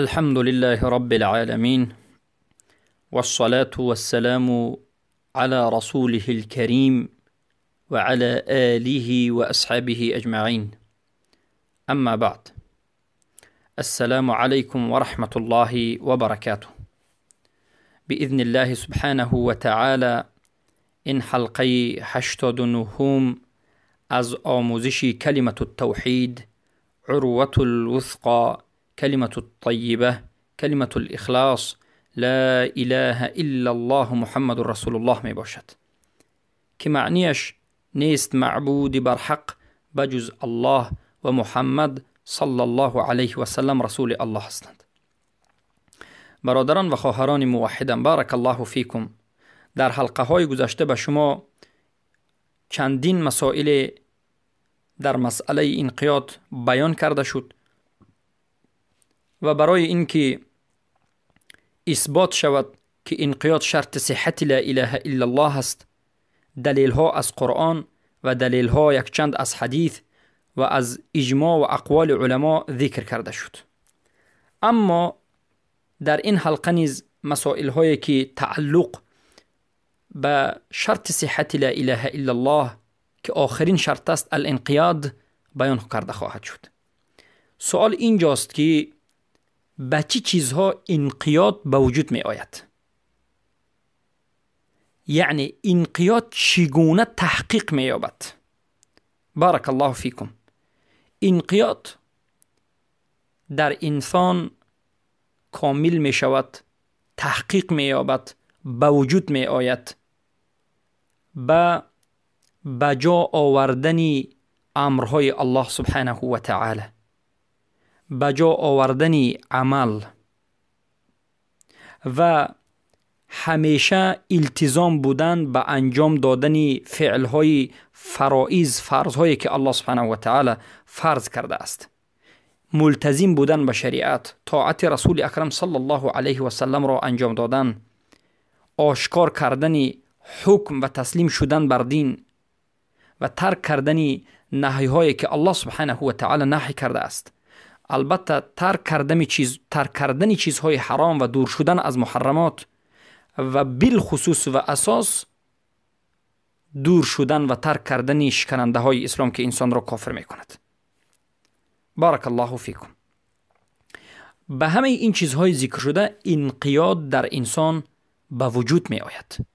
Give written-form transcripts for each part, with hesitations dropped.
الحمد لله رب العالمين، والصلاة والسلام على رسوله الكريم وعلى آله وأصحابه أجمعين. أما بعد، السلام عليكم ورحمة الله وبركاته. بإذن الله سبحانه وتعالى این حلقه 89 از آموزش کلمة التوحید، عروة الوثقى، کلمة الطیبه، کلمة الاخلاص، لا اله الا الله محمد رسول الله می باشد که معنیش نیست معبود برحق بجز الله و محمد صلی الله علیه و سلم رسول الله هستند. برادران و خواهران موحدم، بارک الله فیکم. در حلقه های گذشته به شما چندین مسائل در مسئله انقیاد بیان کرده شد و برای اینکه اثبات شود که انقیاد شرط صحت لا اله الا الله است، دلیل ها از قرآن و دلیل ها یک چند از حدیث و از اجماع و اقوال علما ذکر کرده شد. اما در این حلقه نیز مسائل هایی که تعلق به شرط صحت لا اله الا الله که آخرین شرط است، الانقیاد، بیان کرده خواهد شد. سوال اینجاست که به چه چیزها انقیاد به وجود می آید؟ یعنی انقیاد چگونه تحقیق می یابد؟ بارک الله فیکم. انقیاد در انسان کامل می شود، تحقیق می یابد، به وجود می آید به بجا آوردن امرهای الله سبحانه و تعالی، بجا آوردن عمل و همیشه التزام بودن به انجام دادن فعلهای فرائض، فرضهایی که الله سبحانه و تعالی فرض کرده است، ملتزم بودن به شریعت، طاعت رسول اکرم صلی الله علیه و سلم را انجام دادن، آشکار کردن حکم و تسلیم شدن بر دین و ترک کردن نهی هایی که الله سبحانه و تعالی نهی کرده است. البته ترک کردن چیزهای حرام و دور شدن از محرمات و بالخصوص و اساس دور شدن و ترک کردن شکننده های اسلام که انسان را کافر می کند. بارک الله فیکم. به همه این چیزهای ذکر شده انقیاد در انسان به وجود می آید.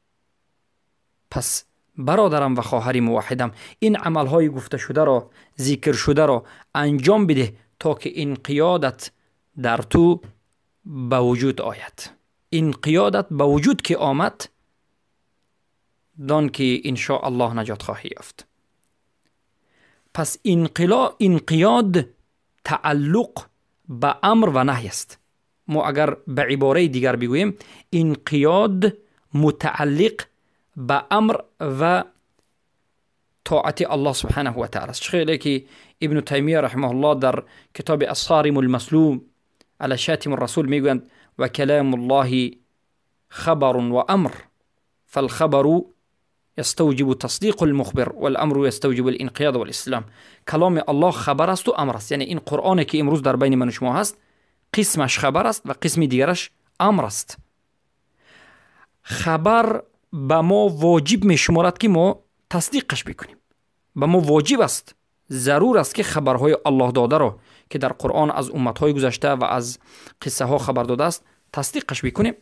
پس برادرم و خواهری موحدم، این عملهای گفته شده را، ذکر شده را انجام بده تا که انقیادت در تو به وجود آید. انقیادت به وجود که آمد، دان که انشاء الله نجات خواهی یافت. پس انقیاد تعلق به امر و نهی است. ما اگر به عباره دیگر بگوییم، انقیاد متعلق به امر و طاعت الله سبحانه و تعالی است. خیلی که ابن تیمیه رحمه الله در کتاب الصارم المسلوم علی شاتم الرسول میگویند و کلام الله خبر و امر، فالخبر يستوجب تصدیق المخبر والامر يستوجب الانقیاد والاسلام. کلام الله خبر است و امر است. یعنی این قرآن که امروز در بین من و شما هست، قسمش خبر است و قسم دیگرش امر است. خبر به ما واجب می شمارد که ما تصدیقش بکنیم. به ما واجب است، ضرور است که خبرهای الله داده را که در قرآن از امتهای گذشته و از قصه ها خبر داده است تصدیقش بکنیم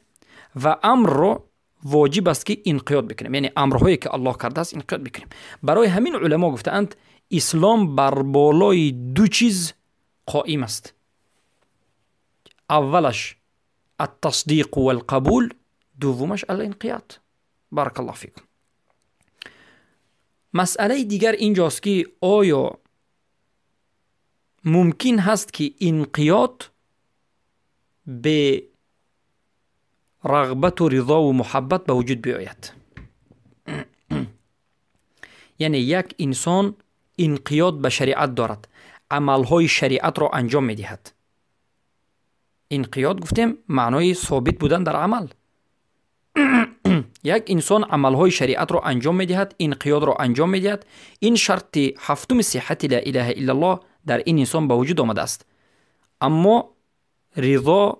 و امر را واجب است که انقیاد بکنیم، یعنی امرهایی که الله کرده است انقیاد بکنیم. برای همین علما گفتند اسلام بر بالای دو چیز قائم است. اولش التصدیق والقبول، دومش الانقیاد. بارک الله فیکم. مسئله دیگر اینجاست که آیا ممکن هست که انقیاد به رغبت و رضا و محبت به وجود بیاید؟ یعنی یک انسان انقیاد به شریعت دارد، عملهای شریعت را انجام میدهد. انقیاد گفتیم معنای ثابت بودن در عمل. یک انسان عملهای شریعت را انجام میدهد، انقیاد را انجام میدهد. این شرط هفتم صحت لا اله الا الله در این انسان به وجود آمده است. اما رضا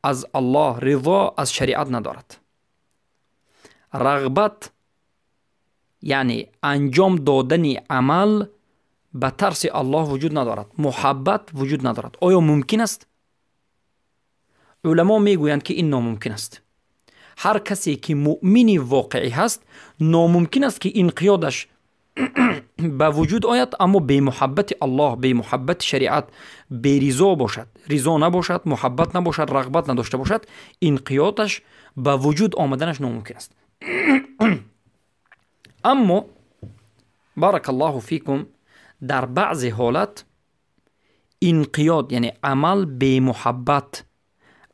از الله، رضا از شریعت ندارد. رغبت یعنی انجام دادن عمل به ترس الله وجود ندارد، محبت وجود ندارد. آیا ممکن است؟ علما میگویند که این ناممکن است. هر کسی که مؤمن واقعی هست ناممکن است که انقیادش به وجود آید اما به محبت الله، به محبت شریعت، به رضا باشد، رضا نباشد، محبت نباشد، رغبت نداشته باشد، انقیادش به وجود آمدنش ناممکن است. اما بارک الله فیکم در بعض حالت انقیاد یعنی عمل به محبت،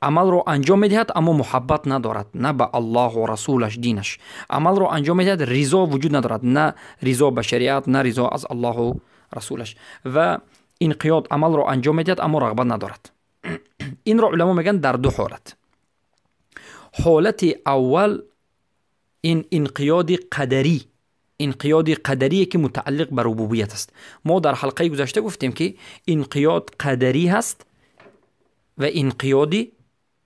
عمل رو انجام میدهد اما محبت ندارد، نه به الله و رسولش، دینش. عمل رو انجام میدهد، رضا وجود ندارد، نه رضا به شریعت، نه رضا از الله و رسولش. و انقیاد عمل رو انجام میدهد اما رغبت ندارد. این رو علما میگن در دو حالت. حالت اول این انقیاد قدری، انقیاد قدری که متعلق به ربوبیت است. ما در حلقه گذشته گفتیم که انقیاد قدری هست و انقیاد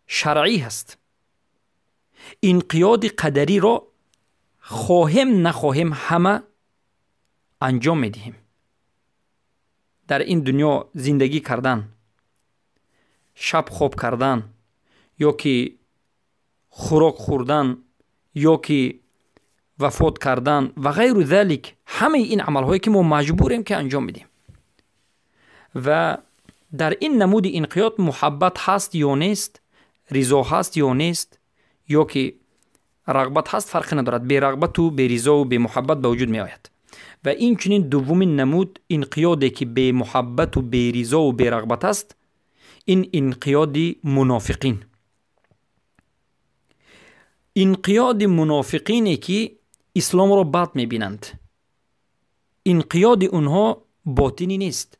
شرعی هست. انقیاد قدری را خواهیم نخواهیم همه انجام میدهیم. در این دنیا زندگی کردن، شب خواب کردن، یا که خوراک خوردن، یا که وفات کردن و غیر ذلک، همه این عملهایی که ما مجبوریم که انجام بدیم. و در این نمود انقیاد محبت هست یا نیست، رضا هست یا نیست، یا که رغبت هست، فرق ندارد. بی رغبت و بی رضا و بی محبت به وجود می آید. و این چنین دومین نمود انقیادی که بی محبت و بی رضا و بی رغبت است، این انقیاد منافقین. انقیاد منافقینی که اسلام را بد می بینند، انقیاد اونها باطنی نیست،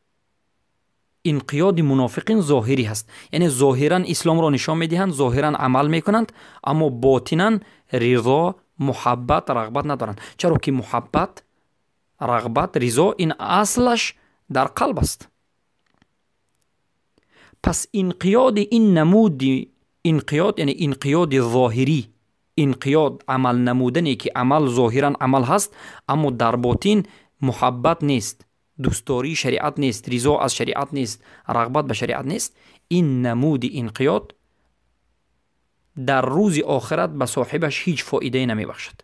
انقیاد منافقین ظاهری هست. یعنی ظاهرا اسلام را نشان میدهند، ظاهرا عمل میکنند، اما باطنا رضا، محبت، رغبت ندارند. چرا که محبت، رغبت، رضا این اصلش در قلب است. پس انقیاد این نمود انقیاد یعنی انقیاد ظاهری، انقیاد عمل نمودنی که عمل ظاهرا عمل هست اما در باطن محبت نیست، دوستداری شریعت نیست، رضا از شریعت نیست، رغبت به شریعت نیست، این نمود انقیاد در روز آخرت به صاحبش هیچ فایده نمیبخشد.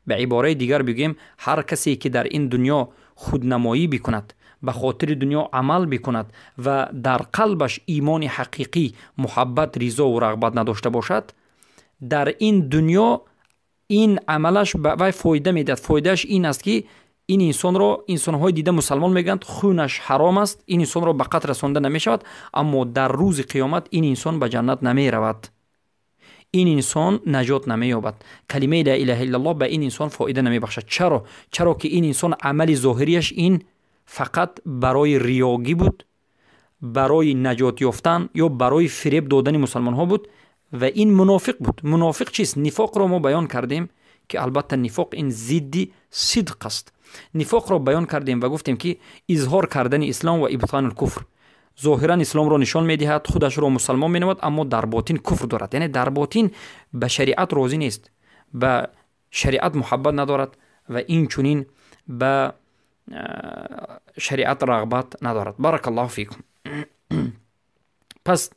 به عباره دیگر بگیم هر کسی که در این دنیا خودنمایی بکند، به خاطر دنیا عمل بکند و در قلبش ایمان حقیقی، محبت، رضا و رغبت نداشته باشد، در این دنیا این عملش به وی فایده میدهد. فایدهش این است که این انسان را انسانهای دیده مسلمان میگند خونش حرام است، این انسان را به قتل رسانده نمیشود، اما در روز قیامت این انسان به جنت نمی رود، این انسان نجات نمییابد. کلمه لا اله الا الله به این انسان فایده نمیبخشد. چرا؟ چرا که این انسان عمل ظاهریش این فقط برای ریاگی بود، برای نجات یافتن یا برای فریب دادن مسلمان ها بود و این منافق بود. منافق چیست؟ نفاق را ما بیان کردیم که البته نفاق این ضد صدق است. نفاق را بیان کردیم و گفتیم که اظهار کردن اسلام و ابطان الکفر، ظاهرا اسلام را نشان میدهد، خودش را مسلمان مینماید، اما در باطن کفر دارد. یعنی در باطن به شریعت راضی نیست، به شریعت محبت ندارد و این چنین به شریعت رغبت ندارد. بارک الله فیکم. پس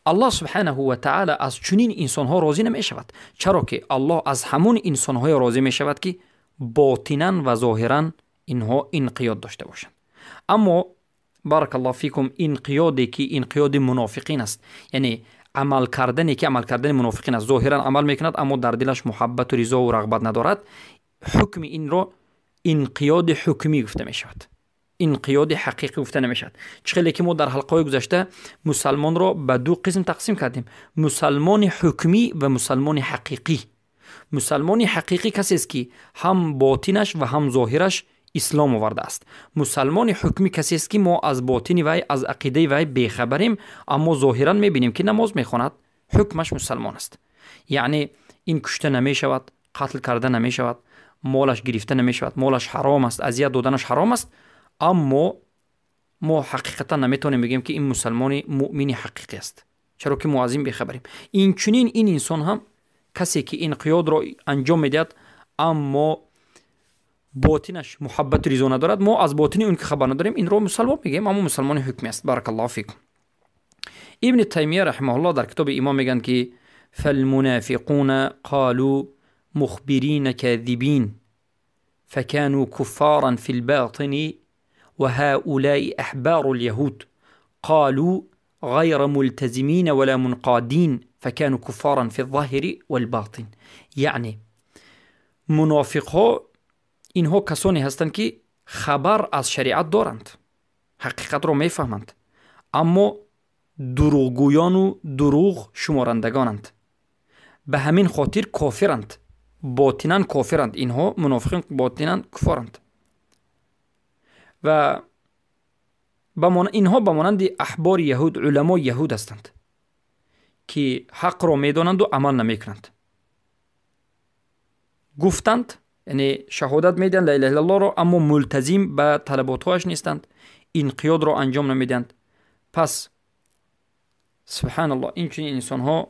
الله سبحانه و تعالی از چنین انسانها راضی نمی شود. چرا که الله از همون انسانهای راضی می شود که باطنا و ظاهرا اینها انقیاد داشته باشند. اما بارک الله فیکم انقیادی که انقیاد منافقین است، یعنی عمل کردنی که عمل کردن منافقین است، ظاهرا عمل میکند اما در دلش محبت و رضا و رغبت ندارد، حکم این را انقیاد حکمی گفته می شود، انقیاد حقیقی گفته نمی شود. چه که ما در حلقه گذشته مسلمان را به دو قسم تقسیم کردیم، مسلمان حکمی و مسلمان حقیقی. مسلمان حقیقی کسی است که هم باطنش و هم ظاهرش اسلام آورده است. مسلمان حکمی کسی است که ما از باطن وی، از عقیده وی بیخبریم، اما ظاهرا میبینیم که نماز میخواند، حکمش مسلمان است. یعنی این کشته نمی شود، قتل کرده نمی شود، مالش گرفته نمی شود، مالش حرام است، اذیت دادنش حرام است، اما ما حقیقتا نمیتونیم بگیم که این مسلمان مؤمن حقیقی است، چرا که ما از این بیخبریم. این چنین این انسان هم کسی که انقیاد را انجام میدهد اما باطنش محبت رضا ندارد، ما از باطن اون که خبر نداریم، این رو مسلمان میگیم، اما مسلمان حکمی است. بارک الله فیکم. ابن تیمیه رحمه الله در کتاب ایمان میگن که فالمنافقون قالوا مخبرین كاذبین فكانوا كفارا في الباطن وهؤلاء أحبار اليهود قالوا غير ملتزمين ولا منقادين فكانوا كفارا في الظاهر والباطن. یعنی منافق ها اینها کسانی هستند که خبر از شریعت دارند، حقیقت را میفهمند، اما دروغگویان و دروغ شمارندگانند، به همین خاطر کافرند، باطنا کافرند. اینها منافقین باطنا کفارند و اینها به مانند احبار یهود، علما یهود هستند که حق را میدانند و عمل نمیکنند. گفتند، یعنی شهادت میدن لا اله الا الله را، اما ملتزم به طلباتهایش نیستند، انقیاد را انجام نمیدند. پس سبحان الله، این چنین انسان ها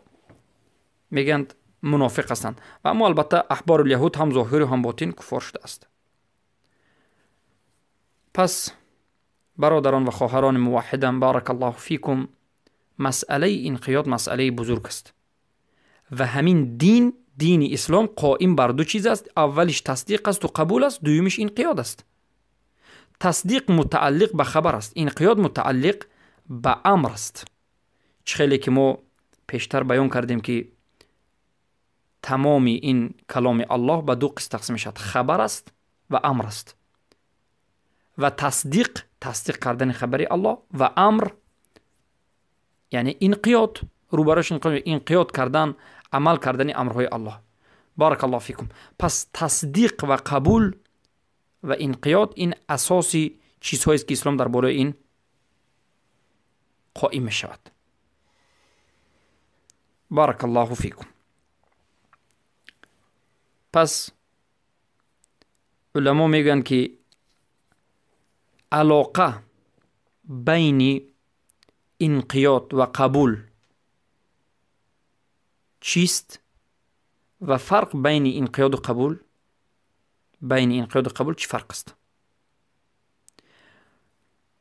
میگند منافق هستند. و اما البته احبار الیهود هم ظاهر و هم باطن کفار شده است. پس برادران و خواهران موحدم، بارک الله فیکم، مسئله انقیاد مسئله بزرگ است و همین دین، دین اسلام قائم بر دو چیز است. اولش تصدیق است و قبول است، دومش انقیاد است. تصدیق متعلق به خبر است، انقیاد متعلق به امر است. چه خیلی که ما پیشتر بیان کردیم که تمام این کلام الله به دو قسم تقسیم شد، خبر است و امر است. و تصدیق، تصدیق کردن خبر الله، و امر یعنی انقیاد، روبروش انقیاد کردن، عمل کردن امرهای الله. بارک الله فیکم. پس تصدیق و قبول و انقیاد این اساسی چیزهایی است که اسلام در بالای این قائم شود. بارک الله فیکم. پس علما میگن که علاقه بین انقیاد و قبول چیست و فرق بین انقیاد و قبول، بین انقیاد و قبول چی فرق است؟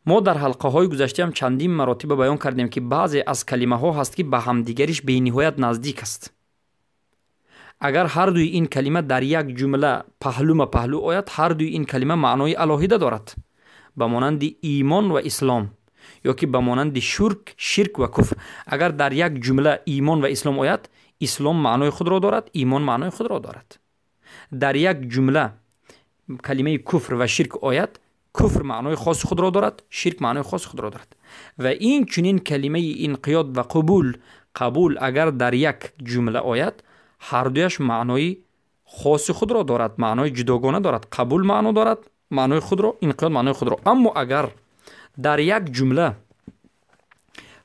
ما در حلقه های گذشته هم چندین مراتب بیان کردیم که بعضی از کلمه ها هست که به همدیگریش به نهایت نزدیک است. اگر هر دوی این کلمه در یک جمله پهلو ما پهلو آید، هر دوی این کلمه معنای علاهیده دارد، به مانند ایمان و اسلام، یا که به مانند شرک و کفر. اگر در یک جمله ایمان و اسلام آید، اسلام معنای خود را دارد، ایمان معنای خود را دارد. در یک جمله کلمه کفر و شرک آید، کفر معنای خاص خود را دارد، شرک معنای خاص خود را دارد. و این چنین کلمه انقیاد و قبول، قبول اگر در یک جمله آید، هر دویش معنای خاص خود را دارد، معنای جداگانه دارد. قبول معنا دارد، معنای خود را، انقیاد معنای خود را. اما اگر در یک جمله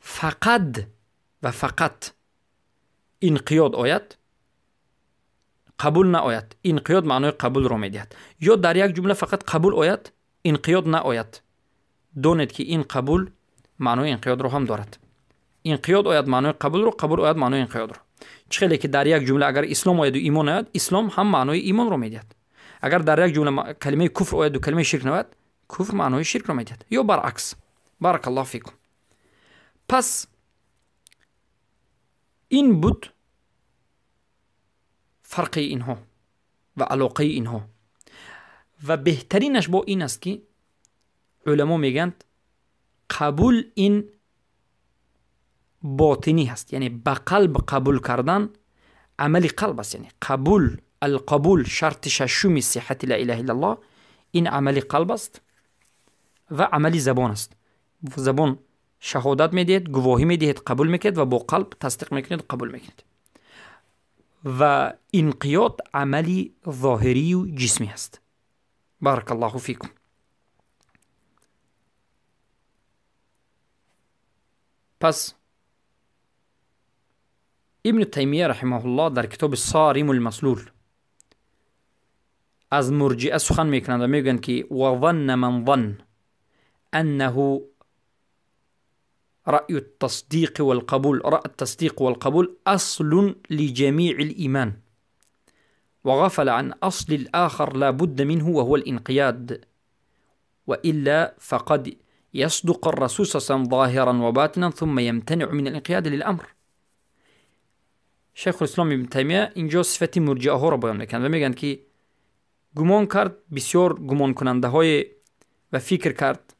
فقط و فقط انقیاد آید، قبول نآید، انقیاد معنای قبول را میدهد. یا در یک جمله فقط قبول آید، انقیاد نآید، دانید که این قبول معنای انقیاد را هم دارد. انقیاد آید معنای قبول را، قبول آید معنای انقیاد را. چه خیلی که در یک جمله اگر اسلام آید و ایمان آید، اسلام هم معنای ایمان را میدهد. اگر در یک جمله کلمه کفر آید و کلمه شرک نآید، کفر معنای شرک را میدهد، یا برعکس. بارک الله فیکم. پس این بود فرق اینها و علاقه اینها. و بهترینش با این است که علما میگند قبول این باطنی هست، یعنی به قلب قبول کردن عمل قلب است. یعنی قبول، القبول شرط ششم صحت لا اله الا الله، این عمل قلب است و عمل زبان است. زبان شهادت میدهد، گواهی میدهد، قبول میکند و با قلب تصدیق میکند، قبول میکند. و انقیاد عملی ظاهری و جسمی است. بارک الله فیکم. پس ابن تیمیه رحمه الله در کتاب صارم المسلول از مرجئه سخن میکنند و میگویند که وظن من ظن انه رأي التصديق والقبول، رأى التصديق والقبول أصل لجميع الإيمان، وغفل عن أصل الآخر لا بد منه وهو الانقياد، وإلا فقد يصدق الرسول صلى الله عليه وسلم ظاهرا وباطنا ثم يمتنع من الانقياد للأمر. شیخ الاسلام ابن تیمیه اینجا صفت مرجئه ها را بیان میکنند و میگن که گمان کرد، بسیار گمان کننده های و فکر کرد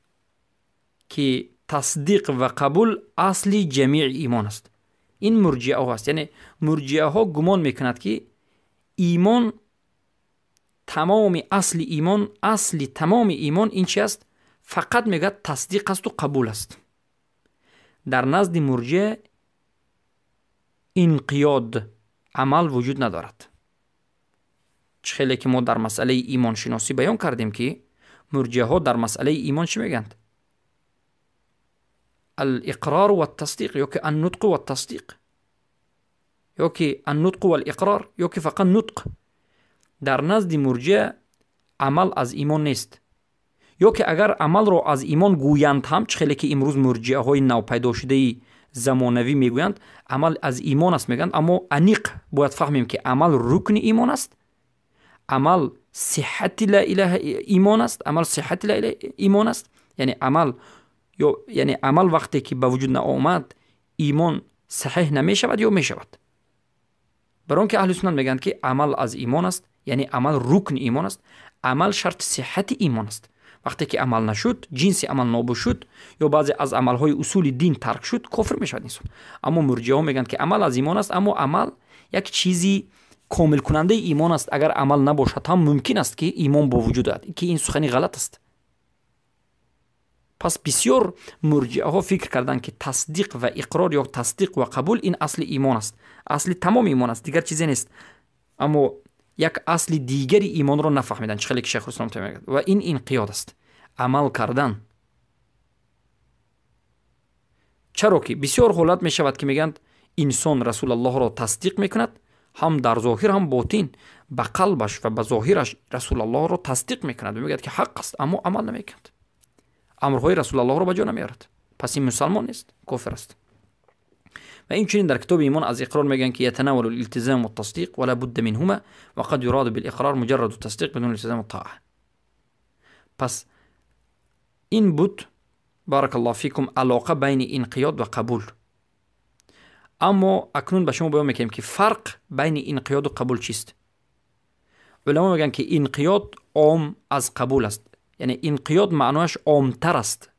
که تصدیق و قبول اصل جمیع ایمان است. این مرجئه ها است، یعنی مرجئه ها گمان میکند که ایمان، تمام اصل ایمان، اصل تمام ایمان این چی است؟ فقط میگه تصدیق است و قبول است. در نزد مرجئه انقیاد عمل وجود ندارد. خیلی که ما در مسئله ایمان شناسی بیان کردیم که مرجئه ها در مسئله ایمان چی میگند؟ الاقرار و التصدیق، یا که النطق و التصدیق، یا که النطق و الاقرار، یا که فقط نطق. در نزد مرجئه عمل از ایمان نیست، یا که اگر عمل را از ایمان گویند هم، چه خیلی که امروز مرجئه های نو پیدا شده زمانوی میگویند عمل از ایمان است میگند، اما انیق باید فهمیم که عمل رکن ایمان است، عمل صحت لا اله ایمان است، عمل صحت لا اله ایمان است. یعنی عمل، یا یعنی عمل وقتی که به وجود نآمد ایمان صحیح نمیشود یا میشود. برای اینکه اهل سنت میگند که عمل از ایمان است، یعنی عمل رکن ایمان است، عمل شرط صحت ایمان است. وقتی که عمل نشد، جنس عمل نابود شد، یا بعضی از عملهای اصول دین ترک شد، کفر میشود انسان. اما مرجئه ها میگن که عمل از ایمان است، اما عمل یک چیزی کامل کننده ایمان است. اگر عمل نباشد هم ممکن است که ایمان با وجود آید، که این سخنی غلط است. پس بسیار مرجئه ها فکر کردند که تصدیق و اقرار یا تصدیق و قبول این اصل ایمان است، اصل تمام ایمان است، دیگر چیزی نیست. اما یک اصل دیگری ایمان را نفهمیدند، چه خیلی که شیخ الاسلام میگه، و این انقیاد است، عمل کردن. چرا که بسیار حالت می شود که میگند انسان رسول الله را تصدیق میکند، هم در ظاهر هم باطن، به قلبش و به ظاهرش رسول الله را تصدیق میکند و میگه که حق است، اما عمل نمیکند، امرهای رسول الله را به جا نمیارد. پس این مسلمان نیست، کافر است. و این چنین در کتاب ایمان از اقرار میگن که یتناول الالتزام والتصدیق ولا بد منهما وقد يراد بالاقرار مجرد التصدیق بدون الالتزام والطاعه. پس این بود بارک الله فیکم علاقه بین انقیاد و قبول. اما اکنون به شما بیان میکنیم که فرق بین انقیاد و قبول چیست. علما میگن که انقیاد عام از قبول است، یعنی انقیاد معنایش عامتر است،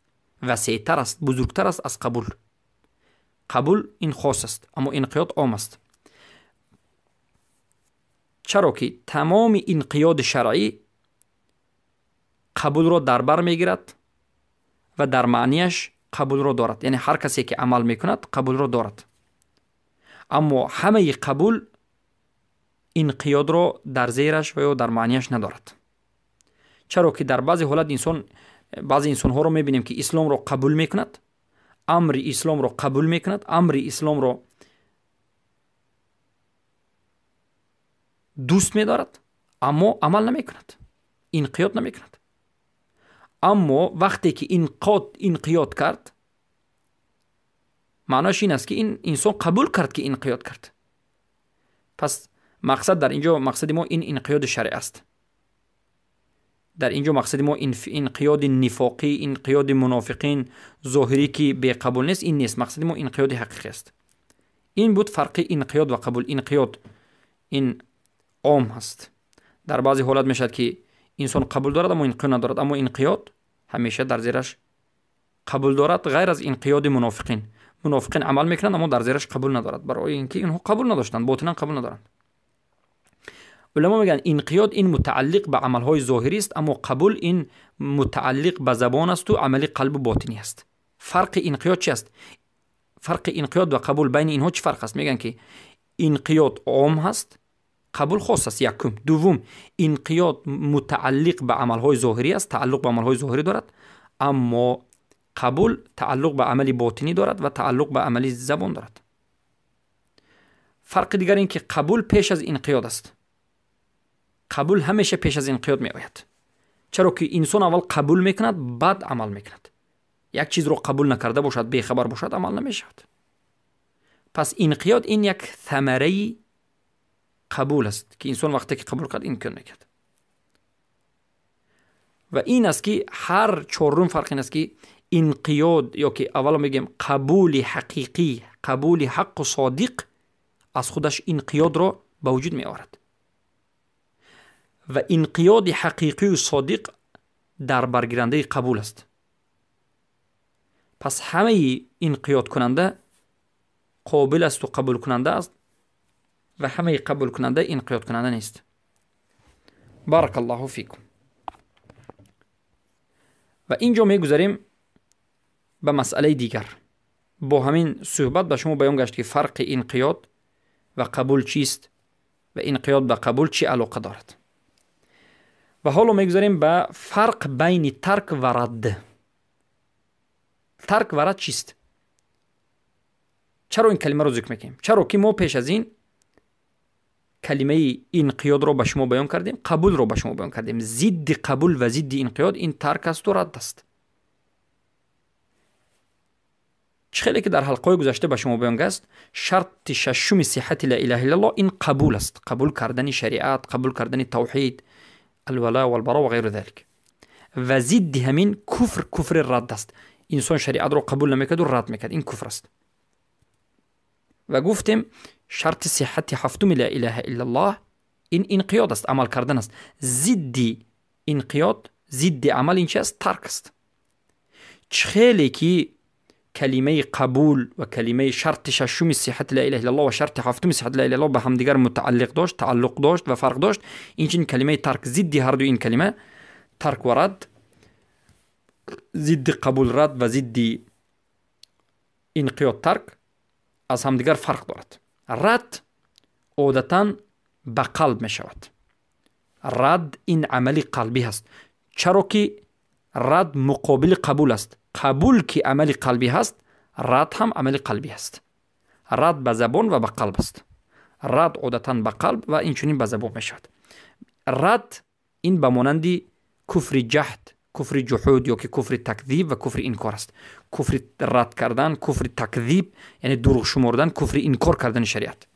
وسیعتر است، بزرگتر است از قبول. قبول این خاص است، اما انقیاد عام است. چرا که تمام انقیاد شرعی قبول را در بر میگیرد و در معنیش قبول را دارد، یعنی هر کسی که عمل میکند قبول را دارد. اما همه قبول انقیاد را در زیرش و یا در معنیش ندارد. چرا که در بعضی حالت انسان، بعضی انسان ها رو میبینیم که اسلام را قبول میکند، امر اسلام را قبول میکند، امر اسلام را دوست میدارد، اما عمل نمیکند، انقیاد نمیکند. اما وقتی که انقیاد کرد، معناش این است که این انسان قبول کرد که انقیاد کرد. پس مقصد در اینجا، مقصد ما این انقیاد شرعی است. در اینجا مقصد ما انقیاد نفاقی، انقیاد منافقین ظاهری که بی قبول نیست، این نیست. مقصد ما انقیاد حقیقی است. این بود فرق انقیاد و قبول. انقیاد این عام هست، در بعضی حالت میشد که انسان قبول دارد اما انقیاد ندارد، اما انقیاد همیشه در زیرش قبول دارد، غیر از انقیاد منافقین. منافقین عمل میکنند اما در زیرش قبول ندارد، برای اینکه اینها قبول نداشتند، باطنا قبول ندارند. علما میگن انقیاد این متعلق به عملهای ظاهری است، اما قبول این متعلق به زبان است و عمل قلب و باطنی است. فرق انقیاد چی است؟ فرق انقیاد و قبول بین اینها چی فرق است؟ میگن که انقیاد عام هست، قبول خاص است. یکم. دوم، انقیاد متعلق به عملهای ظاهری است، تعلق به عملهای ظاهری دارد، اما قبول تعلق به عمل باطنی دارد و تعلق به عمل زبان دارد. فرق دیگر این که قبول پیش از انقیاد است. قبول همیشه پیش از انقیاد می آید. چرا که انسان اول قبول میکند بعد عمل میکند. یک چیز رو قبول نکرده باشد، بیخبر باشد، عمل نمیشود. پس انقیاد این یک ثمره قبول است که انسان وقتی که قبول کرد انقیاد میکرد. و این است که هر چهارم فرق این است که انقیاد یا که اولا میگیم قبول حقیقی، قبول حق و صادق از خودش انقیاد را به وجود می آورد و انقیاد حقیقی و صادق در برگیرنده قبول است. پس همه انقیاد کننده قابل است و قبول کننده است و همه قبول کننده انقیاد کننده نیست. بارک الله فیکم. و اینجا میگذاریم به مسئله دیگر. با همین صحبت به شما بیان گشت که فرق انقیاد و قبول چیست و انقیاد به قبول چی علاقه دارد. و حالا میگذاریم به فرق بین ترک و رد. ترک و رد چیست؟ چرا این کلمه رو ذکر میکنیم؟ چرا که ما پیش از این کلمه انقیاد رو به شما بیان کردیم، قبول رو به شما بیان کردیم. ضد قبول و ضد انقیاد این ترک است و رد است. خیلی که در حلقه گذشته به شما بیان گشت، شرط ششم صحت لا اله الا الله این قبول است، قبول کردن شریعت، قبول کردن توحید، الولاء والبراء و غیر ذلك. و ضد همین کفر، کفر رد است. انسان شریعت رو قبول نمیکرد و رد میکرد، این کفر است. و گفتیم شرط صحت هفتم لا اله الا الله این انقیاد است، عمل کردن است. ضد انقیاد، ضد عمل این چی است؟ ترک است. خیلی که کلمه قبول و کلمه شرط ششم صحت لا اله الا الله و شرط هفتم صحت لا اله الا الله به همدیگر متعلق داشت، تعلق داشت و فرق داشت، این چنین کلمه ترک ضد هر دو این کلمه ترک و رد، ضد قبول رد و ضد انقیاد ترک از همدیگر فرق دارد. رد عادتا به قلب می شود. رد این عمل قلبی هست، چرا که رد مقابل قبول است. قبول که عمل قلبی هست، رد هم عمل قلبی هست. رد به زبان و به قلب است. رد عادتا به قلب و این چنین به زبان می شود. رد این به مانند کفر جهد، کفر جحود یا که کفر تکذیب و کفر انکار است. کفر رد کردن، کفر تکذیب یعنی دروغ شمردن، کفر انکار کردن شریعت.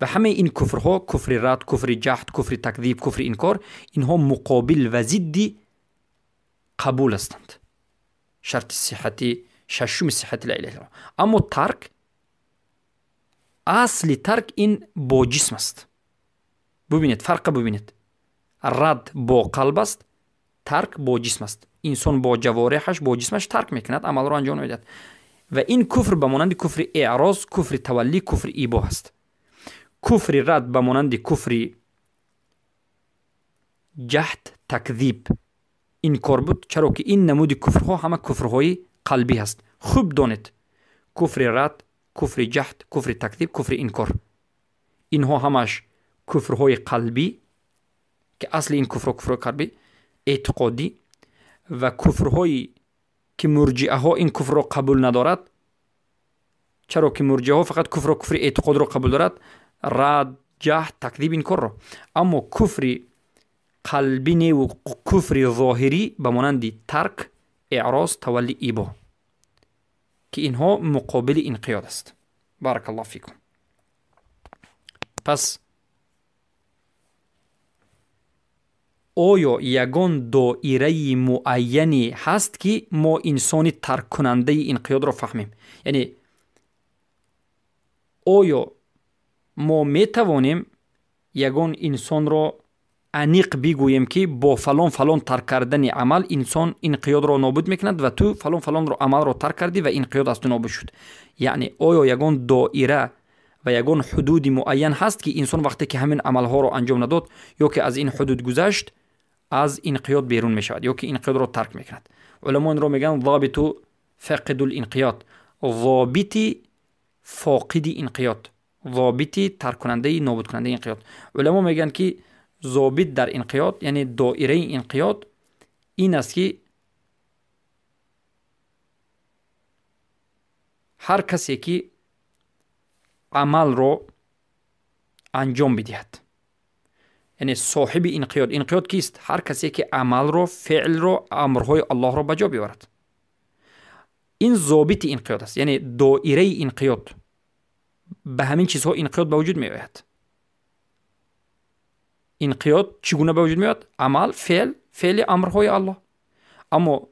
و همه این کفرها، کفر رد، کفر جهد، کفر تکذیب، کفر انکار، اینها مقابل و ضد قبول هستند. شرط صحتی ششم صحت لا اله الا الله. اما ترک، اصل ترک این با جسم است. ببینید فرق، ببینید. رد با قلب است، ترک با جسم است. انسان با جوارحش، با جسمش ترک میکند، عمل را انجام نمیدهد. و این کفر به مانند کفر اعراض، کفر تولی، کفر ایبا است. کفر رد به مانند کفر جهد، تکذیب، این کار بود، چرا که این نمود کفرها همه کفرهای قلبی هست. خوب دانید کفر رد، کفر جهد، کفر تکذیب، کفر انکار، اینها همش کفرهای قلبی که اصل این کفر کفر قلبی اعتقادی و کفرهایی که مرجئه ها این کفر را قبول ندارد، چرا که مرجئه ها فقط کفر و کفر اعتقاد را قبول دارد، رد، جهد، تکذیب، این کار را. اما کفر قلبی نه و کفر ظاهری به مانند ترک، اعراض، تولی، ایبا، که اینها مقابل انقیاد است. بارک الله فیکم. پس آیا یگان دایره معینی هست که ما انسان ترک کننده انقیاد را فهمیم؟ یعنی آیا ما می توانیم یگان انسان را انیق بگوییم که با فلان فلان ترک کردن عمل انسان انقیاد را نابود میکند و تو فلان فلان را عمل را ترک کردی و انقیاد از تو نابود شد؟ یعنی آیا یگان دایره و یگان حدود معین هست که انسان وقتی که همین عملها را انجام نداد یا که از این حدود گذشت از انقیاد بیرون می شود یا که انقیاد را ترک میکند؟ علما این را میگن ضابط فاقد الانقیاد، ضابط فاقد انقیاد، ضابط ترک کننده نابود کننده انقیاد. علما میگن که ضابط در انقیاد یعنی دایره انقیاد این است که هر کسی که عمل رو انجام بدهد، یعنی صاحب انقیاد، انقیاد کیست؟ هر کسی که عمل رو، فعل رو، امرهای الله رو به جا بیاورد. این ضابط انقیاد است، یعنی دایره انقیاد، به همین چیزها انقیاد به وجود می آید. انقیاد چگونه به وجود می آید؟ عمل، فعل، فعل امرهای الله. اما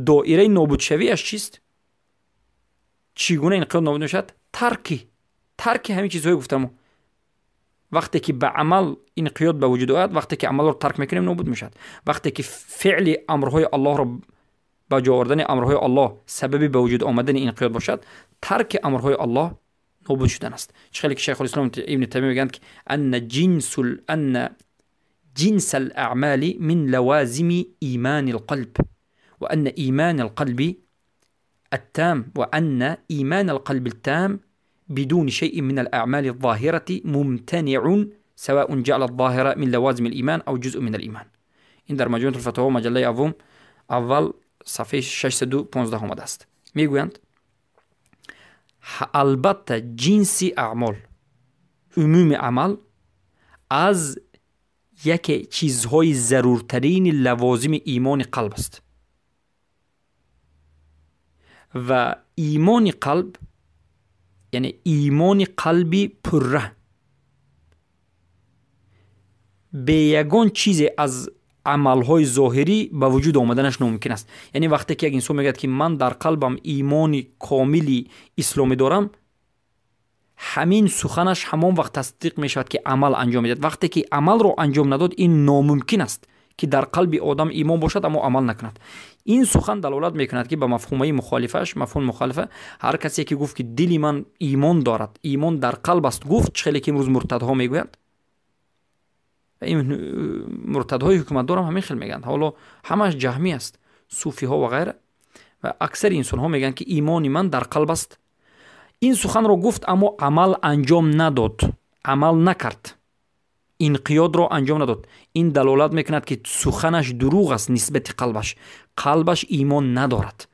دایره نابودشویش چیست؟ چگونه انقیاد نابود میشود؟ ترک همین چیزهای گفتم. وقتی که به عمل انقیاد به وجود آید، وقتی که عمل رو ترک میکنیم نابود میشود. وقتی که فعل امرهای الله رو به جا آوردن امرهای الله سبب به وجود آمدن انقیاد باشد، ترک امرهای الله نابود شدن است. چه خیلی که شیخ الاسلام ابن تیمیه میگند که ان جنس الاعمال من لوازم ایمان القلب وان ایمان القلب التام وان ایمان القلب التام بدون شيء من الأعمال الظاهرة ممتنع سواء جعل الظاهرة من لوازم الإيمان أو جزء من الإيمان. این در مجموعة الفتاوى مجله اول صفحه 615 آمده است. میگویند البته جنس اعمال، عموم عمل از یک چیزهای ضرورترین لوازم ایمان قلب است و ایمان قلب یعنی ایمان قلبی پره به یگان چیز از عملهای ظاهری به وجود آمدنش ناممکن است. یعنی وقتی که یک انسان میگه که من در قلبم ایمان کاملی اسلامی دارم، همین سخنش همان وقت تصدیق می شود که عمل انجام میدهد. وقتی که عمل رو انجام نداد، این ناممکن است که در قلب آدم ایمان باشد اما عمل نکند. این سخن دلالت میکند که به مفهومه مخالفش، مفهوم مخالفه، هر کسی که گفت که دل من ایمان دارد، ایمان در قلب است، گفت چه که امروز مرتدها میگویند، این مرتدهای حکومت دارم همین خیلی میگن، حالا همش جهمی است، صوفی ها و غیره، و اکثر انسان ها میگن که ایمان من در قلب است. این سخن رو گفت اما عمل انجام نداد، عمل نکرد، انقیاد را انجام نداد. این دلالت میکند که سخنش دروغ است نسبت قلبش، قلبش ایمان ندارد.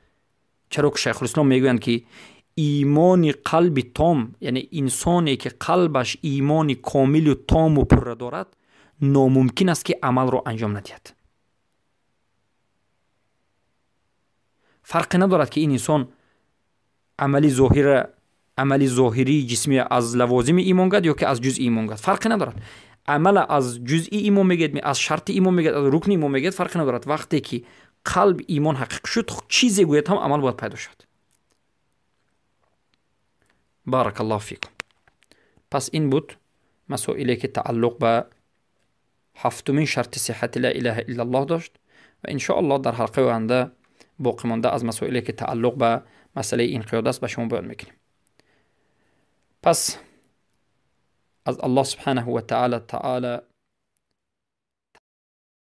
چرا که شیخ الاسلام میگویند که ایمان قلب تام، یعنی انسانی که قلبش ایمان کامل و تام و پر دارد، ناممکن است که عمل را انجام ندهد. فرقی ندارد که این انسان عمل ظاهری جسمی از لوازم ایمان گرد یا که از جزء ایمان گرد، فرقی ندارد. عمل از جزئی ایمان میگه، از شرط ایمان میگه، از رکن ایمان میگه، فرقی ندارد. وقتی که قلب ایمان حقیق شد، چیزی گوید هم عمل باید پیدا شد. بارک الله فیکم. پس این بود مسائلی که تعلق به هفتمین شرط صحت لا اله الا الله داشت و ان شاء الله در حلقه آینده باقی مانده از مسائلی که تعلق به مسئله انقیاد است به شما بیان میکنیم. پس از الله سبحانه و تعالی